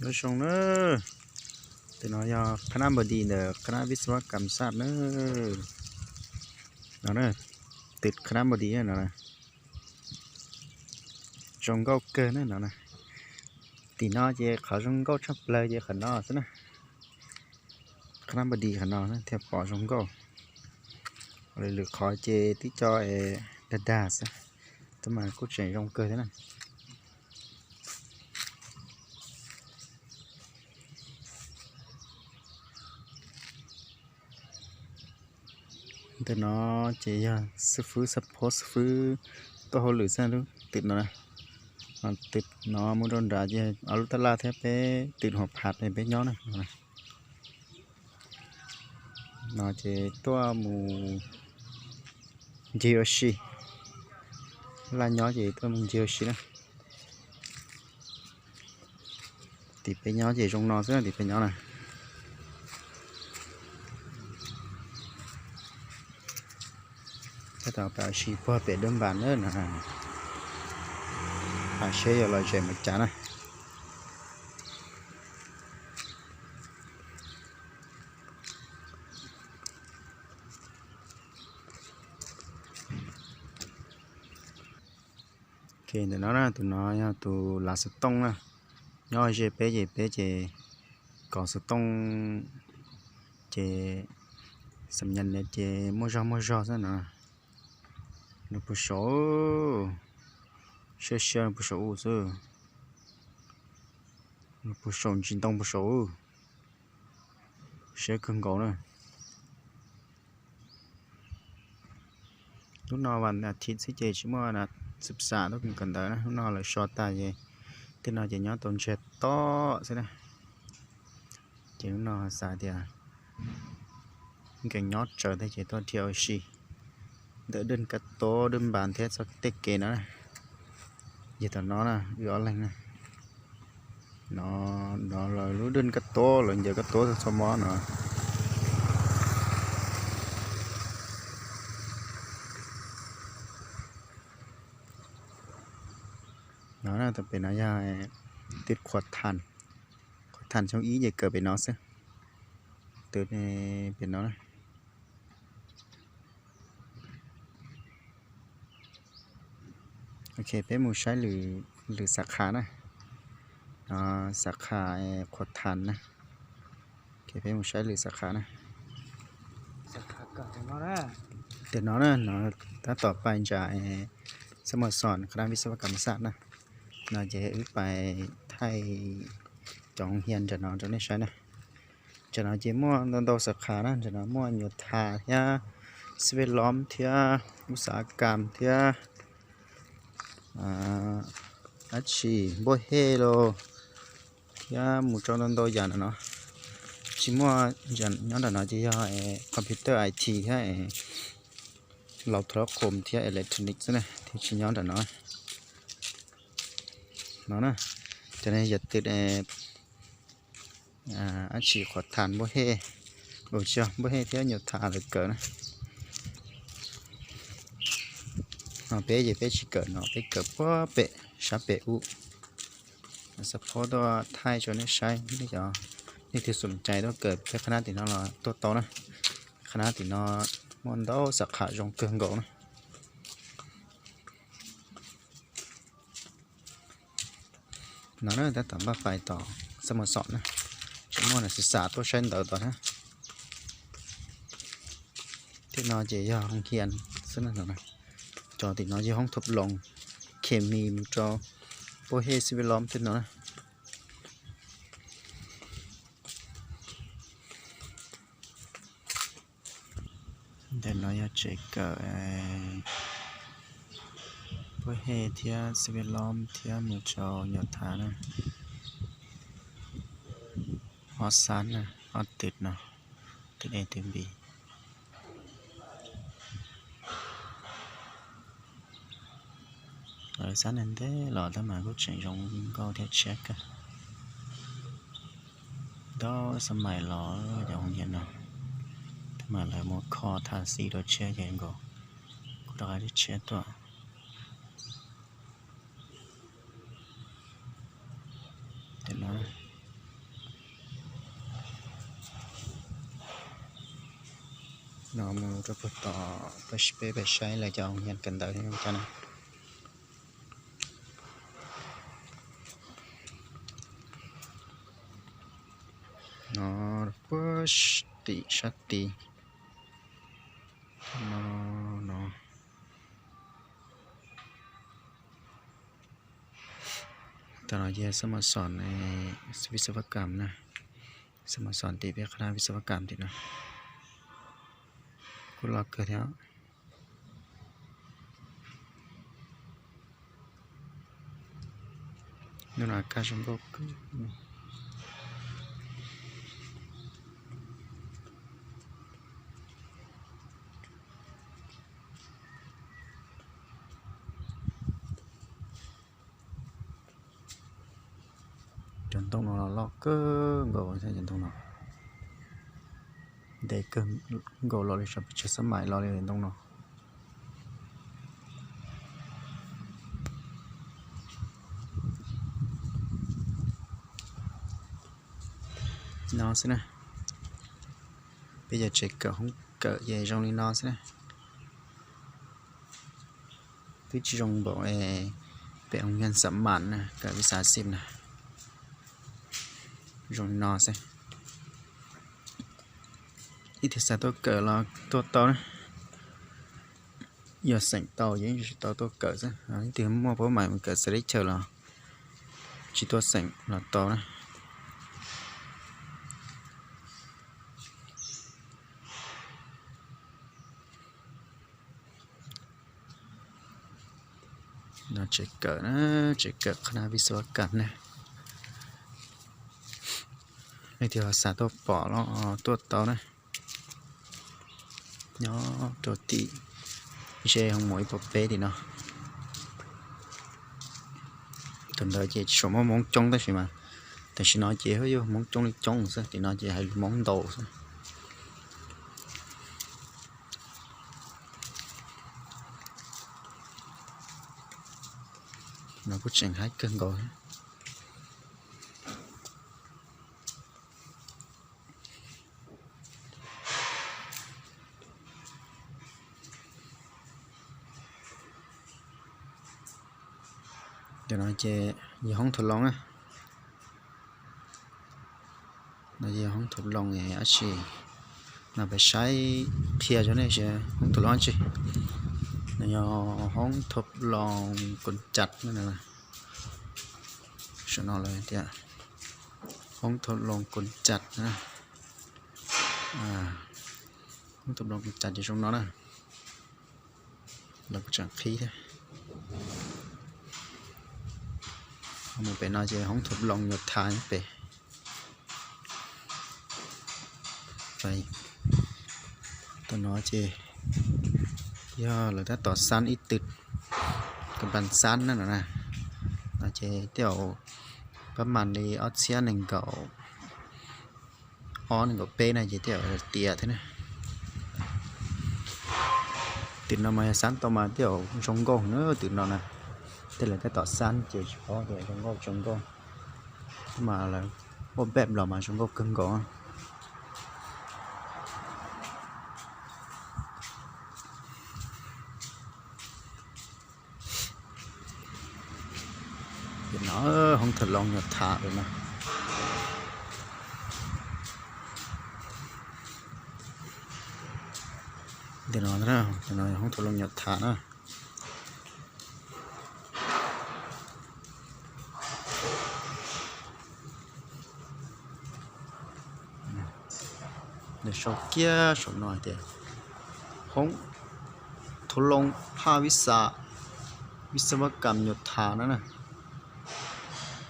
Nyob zoo na, tus no yog qhab nab npau dis ntawm qhab nab vij xab vas kam xaj na. No na, twm qhab nab npau dis no na, zoo nkauj kawg na no na. Tim no ces qhov zoo nkauj tshaj plaws ces qhov no xwb na. Qhab nab npau dis qhov no thiaj pom zoo nkauj. Lwm lwm qhov ces twb cov dag dag xwb, tab mas kuj tseem zoo kawg thiab na. Ntawm no ces yog xib fwb, xab phab xib fwb tuaj hauj lwm xwb lub twm no na. Twm no mus rau nrad ces ob lub tab laj thiab peb twm hauv phav peb nyob na. No ces tuaj mus ncig ua si, laj nyob ces tuaj mus ncig ua si na. Tim peb nyob ces zoo no xwb, tim peb nyob na. Tab tom pam ua si puag pem dub npas na no, pam seb yuav lom zem mus cas na. Ntawm no na, tus no yog tus lav xov tooj na, nyob ze peb ces peb ces kov xov tooj ces xam nyas ces muaj zog muaj zog xwb no. Nws puas saum, siab siab nws puas saum u xwb. Nws puas saum ntsis ntoo puas saum, siab kawg nkaus na. Lub no vas thiv xwb ces tsis muaj xwm xam tuaj kawm ntawv na, lub no lawv so tag ces tej no ces nyob tau ntsiag to xwb na. Ces lub no xav tias nkees nyob tsawv thiab ces tuaj dhia ua si ntawm dwj kab tob dwj npas thiab txoj tej kev no na. Yog tom no na, wb ob leeg na, no, no lawv lub dwj kab tob, lawv ncaws kab tob txog txog mo no. No na, tom pem no yog twm Khuam Thas, Khuam Thas xyoo ib ces kawm pem no xwb, twm pem no na. Ok, peb mus saib lwm xab khas na, xab khas Khuam Thas na. Peb mus saib lwm xab khas na. Tim no na, no tab tom pais ntsa Xab Mos Xoos, qhab nab vij xab vas kam xaj na. No ces wb pais thaij cov hoo hias nram no rau nej saib na. Nram no ces muaj ntau ntau xab khas na, nram no muaj Nyuam Thas thiab, Xib Vej Lom thiab, Ub Xav Kam thiab, dab tsi, Npuaj Hej los thiab mus rau ntau ntau yam no. Tsis muaj, nyob nram no ces yog computer I T thiab laus thav qhom thiab electronic xwb na, thiab tsis nyob nram no. No na, cov no yog twm dab tsi, Khuam Thas, Npuaj Hej, ua tsis yog Npuaj Hej thiab Nyuam Thas lawv kawm na. No peb ces peb tsis kawm no, peb kawm puag pem sab pem ub. Xab phob tuaj thaij rau nej saib, nej cov, nej twg xom cai tuaj kawm thiab qhab nab tim no los tuaj tau na. Qhab nab tim no muaj ntau xab khas zoo kawg nkaus na. No na, tab tom npaj pais tom Xab Mos Xoos na, tseem muaj neeg xav xav tuaj saib ntawv tom na. Tim no ces yog hoo hias xwb na, cov tim no yog hoob thoob loos, khes mis mus rau Npuaj Hej, Xib Vej Lom tim no na. Ntawm no yog tsev kawm Npuaj Hej thiab Xib Vej Lom thiab mus rau Nyuam Thas na. Ob xab na, ob twm no, twm A twm B. Lawv xab ntev ntev los tab mas kuj tseem zoo nkauj thiab tshiab kawg. Ntau xab mais los cov hoo hias no, tab mas lawv muab kho tha xi rau tshiab ces nkaus kuj rov qab tshiab tuaj. Tim no, No mus rau puag tom peb pem saib lawv cov hoo yas kawm ntawv zoo cas na. No puag tim sab tid no, no. Tam no ces xab ma xom vij xab va kam na, xab ma xom tim peb qhab vij xab va kam tim no kuj loj kawg thiab. Hnub no kaj zoo nkauj kawg. Cov ntoo no los loj kawg nkaus, cov ntoo no ntev kawg nkaus los li, pes tsawg xab mais los li ntoo no. No xwb na, peb cov tsev kawm hoob kawm ces zoo li no xwb na. Twb tsis zoo npaum pem hoo yas xam mam na, kawm vij xav xim na. Zoo li no xwb. Ib tug xav tuaj kawm los tuaj tau na. Yog xeem tau ces yeej tsis tau tuaj kawm xwb, ib tug muaj pab mam mus kawm xav teb chaws los tsis tuaj xeem los tau na. No tsev kawm na, tsev kawm qhab vij xav kam na. Leej twg xav tuaj pom los tuaj tau na. Nyob rau tim ze hoo maum ib puas peb tim no. Thaum ntawd ces tsis muaj Hmoob coob tab sis mas tam sim no ces yog Hmoob coob li coob xwb, tim no ces hais lus Hmoob ntau xwb. No kuj tseem haib kawg nkaus. Cov no ces yog hoob thaum loo na. No yog hoob thaum loo dab tsi? No peb saib qhia rau nej seb hoob thaum loo dab tsi. No yog hoob thaum loo koos cas na. Saum no lawv tias hoob thaum loo koos cas na. Hoob thaum loo koos cas ces zoo no na. Lawv kuj tseem qhib thiab. Mus pem no ces hoob thaum loo nyuam thas pem. Tam no ces yog lawv tab tom xab ib tw kas pas xab na no na. No ces tej zaum pab mam li ob txhiab nees nkaum ob nees nkaum peb na ces tej zaum tiav thiab na. Tim no mas yog xab tau mas tej zaum zoo nkauj na, tim no na. Tej lawv tab tom xab ces tsis paub tias zoo nkauj tsis zoo nkauj. Mas lawv ua npej los mas zoo nkauj kawg nkaus. Tim no hoob thaum loo nyuam thas no. Tim no, tim no hoob thaum loo nyuam thas na. Nws sau kiag saum no hais tias hoob thaum loo phaj vib xav, vib xav vas kam nyuam thas na na,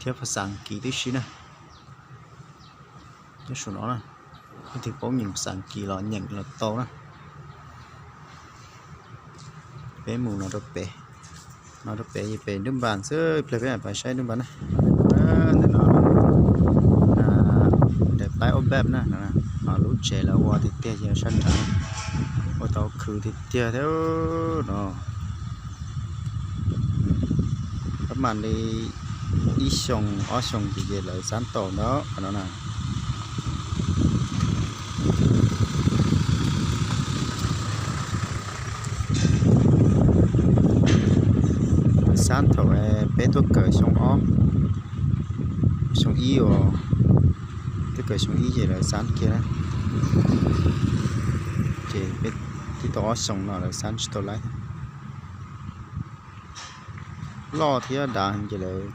thiab phas xas Askiv tib si na. Nyob saum no na, leej twg paub nyeem phas xas Askiv los nyeem los tau na. Peb mus no rau pem, no rau pem pem Nruab Npas xwb, ib pliag peb mam pais saib Nruab Npas na. Ntawm no daim paib ua npej na, ho lub tsev lawv ua tiag tiag ces sab nrad, ua tau khwv tiag tiag thiab no. Pab mam li ib xyoo ob xyoo ces lawv xab tau ntau qhov no na. Peb tuaj kawm xyoo ob, xyoo ib uas, tuaj kawm xyoo ib ces lawv xab kiag na. Ces peb twb tau ob xyoo no lawv xab tsis tau laib. Loj thiab dav ces lawv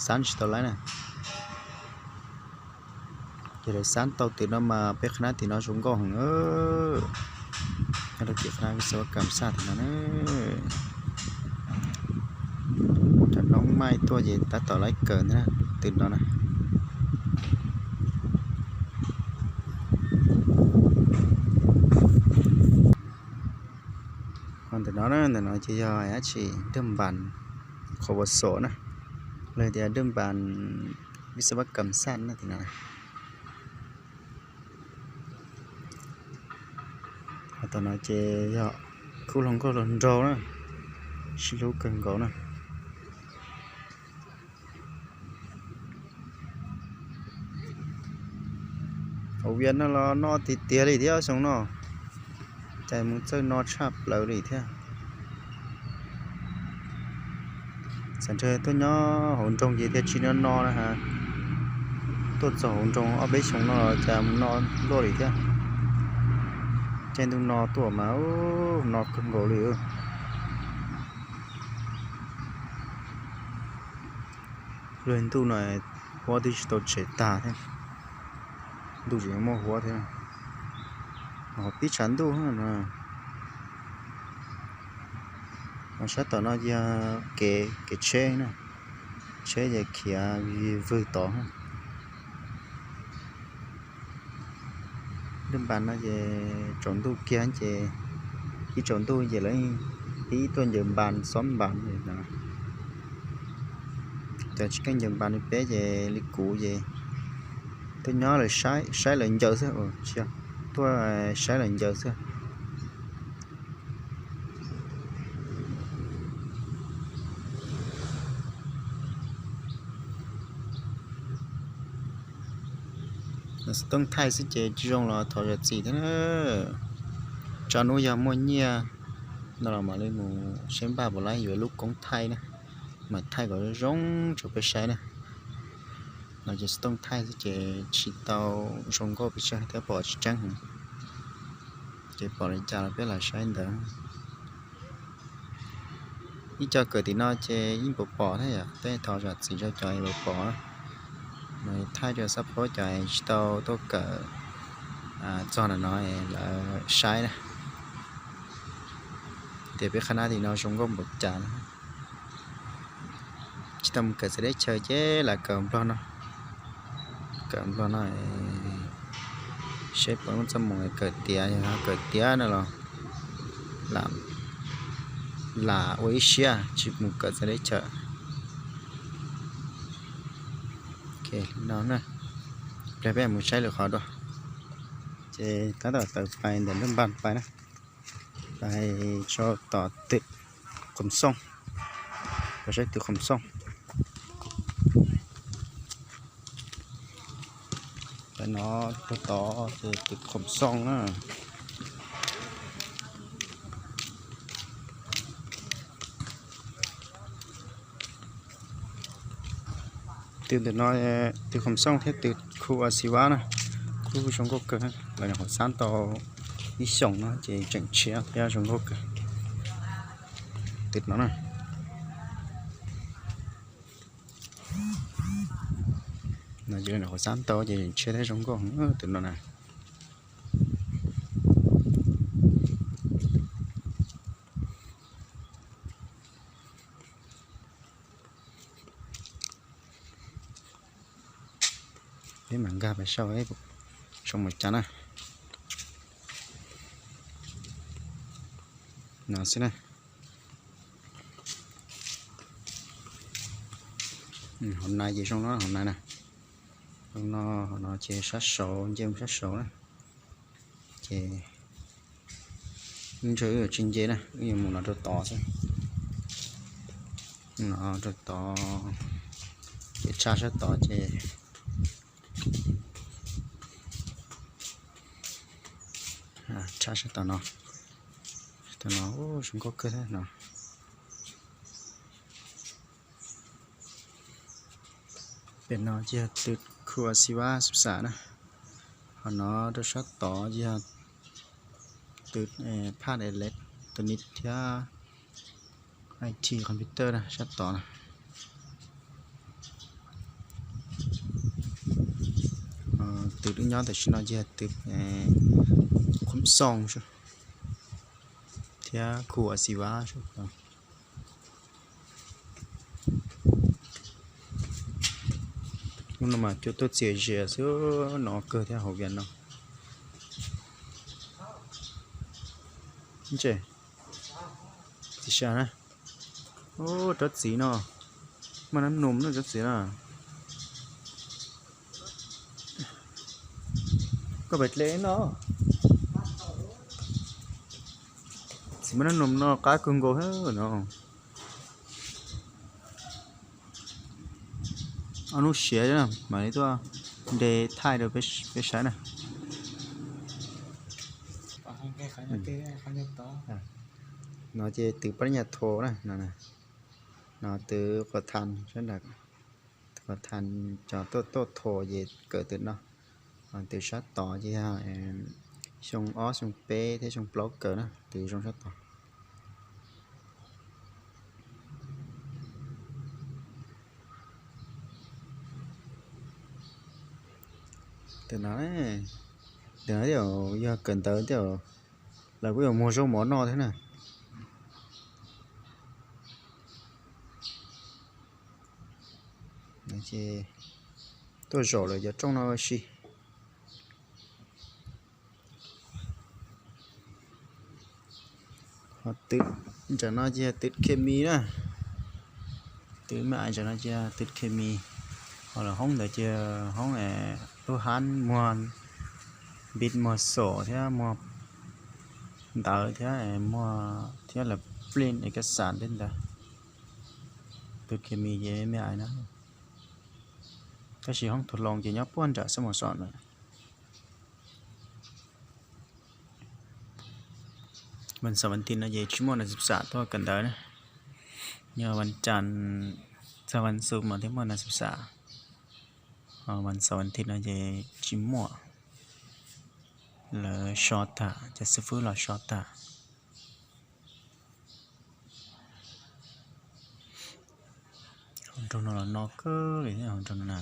xab tsis tau laib na. Ces lawv xab tau twm no mas peb qhab nab tim no zoo nkauj heev. Nyob rau tim qhab nab Vij Xab Vaj Kam Xaj tim no na. Cov noob maij tuaj ces tab tom laib kawm ntag twm no na. Ho ntawm no, ntawm no ces yog dab tsi, dawj npas qhov ua xom na, los tias dawj npas Vij Xab Vaj Kam Xaj na tim no. Ho tom no ces yog khub hluas nkauj hluas nraug na, sib hlub kawg nkaus na. Hauv Vias no los no tiag tiag li thiab xyoo no, cas mus txawj no tshaj plaws li thiab. Txawm ntshe tuaj nyob hauv nroog ces thiaj tsis no no na ha. Tuaj txog hauv nroog ob peb xyoo no los cas mus no luaj li thiab. Caij ntuj no tuaj mas no kawg nkaus li. Luag ntuj no huab twb tsis tau tshem tag thiab, ntuj tseem muaj huab thiab. Ho pib tshav ntuj no. Ho sab tom no yog kev, kev tsheb na, tsheb ces khiav vig vwg tod. Dawj npas no ces tsaus ntuj kiag ces, ib tsaus ntuj ces lawv pib tuaj ncaws npas xob npas no. Cov tsis keej ncaws npas li peb ces li kuv ces tuaj nyob lawv saib, saib lawv ncaws xwb, tuaj saib lawv ncaws xwb. Xov tooj thaij xwb ces tsis zoo los thov zam txim thiab na. Tso hnub yog muaj nyiaj no los mam li mus saib npaj puas laib yuav lub koob thaij na, mam thaij kom zoo zoo rau peb saib na. No ces xov tooj thaij xwb ces tsis tau zoo nkauj pes tsawg thiab pom tsis tseeb heev. Ces pom li cas los peb lam saib ntawd. Ib co kawm tim no ces yeej pom pom thiab yom, peb thov zam txim rau cov pom pom. Thaij rau xab phob cov tsis tau tuaj kawm txog ntawm no lawv saib na, tias peb qhab nab tim no zoo nkauj npaum cas na. Tsis tau mus kawm txawv teb chaws ces lam kawm nplog no. Kawm nplog no seb puas muaj txoj moo kawm tiav, yog kawm tiav no los lam ua ib siab tsis mus kawm txawv teb chaws. No, peb mus saib lwm qhov dua. Ces tab tom tawm pais ntawm lub npaj pais na, pais tso tom twm Khoom Xooj, pais saib twm Khoom Xooj. Pais no rau tod ces twm Khoom Xooj na. Twm ntawm no, twm Khoom Xooj thiab twm Khu As Xis Vab na, kuj zoo nkauj kawg. Lawv nyuam qhuav xab tau ib xyoos no ces tseem tshiab thiab zoo nkauj kawg. Twm no na, no ces lawv nyuam qhuav xab tau ces tseem tshiab thiab zoo nkauj twm no na. Peb mam nkag pais saib zoo mus cas na. No xwb na. Hauv nai ces zoo no, hauv nai na. Zoo no, hauv no ces sab saud, nce mus sab saud na. Ces ntshe wb yuav tsis nce na, wb yuav mus no rau tod xwb. No rau tod, ces tshaj sab tod ces, tshaj sab tod no. Tod no zoo nkauj kawg thiab no. Pem no ces yog twm khu a xi vab xub xam na. Ho no rau sab tod ces yog twm phaj electronic thiab I T computer na sab tod na. Twm wb nyob tam sim no ces yog twm khoom xoo thiab khu a xi vab. Hnub no mas cua tuaj txias zias xwb no kawg thiab hauv Vias no. Tsis txiv sas na. Rab txiv no, maj nab num na rab txiv na. Koj pem dle no. Txiv maj nab num no qab kawg nkaus thiab no. Ob hnub siav mam li tuaj nte thaij rau peb saib na. No ces twm pab nyas tho na, no twm quas thas sab nram, quas thas cov tuaj tuaj tho ces kawm twm no. Twm sab tod ces yog xyoo ob xyoo peb thiab xyoo plaub kawm na, twm zoo sab tod. Twm no, twm no yog kawm ntawv thiab, lawv kuj yuav muag zaub mov noj thiab na. Tuaj zaum lawm cov rooj no ua si. Ho twm ntawm no ces yog twm khes mis na. Twm me ais ntawm no ces yog twm khes mis. Ho lawv hoob ntawd ces hoob lub hab muag npib muag xom thiab muag ntawv thiab muag thiab lawv print ib kas xas tej ntawd. Twm khes mis ces me ais na. Tab sis hoob thav loos ces nyob puag nram xab mos xom na. Vas xaum vas thiv no ces tsis muaj nas xib xam tuaj kawm ntawv na. Yog vas cas txog vas xuv mas thiaj muaj nas xib xam. Ho vas xaum vas thiv no ces tsis muaj, lawv so tag, cov xib fwb los so tag. Hauv nroog no los no kawg li thiab hauv nroog no na.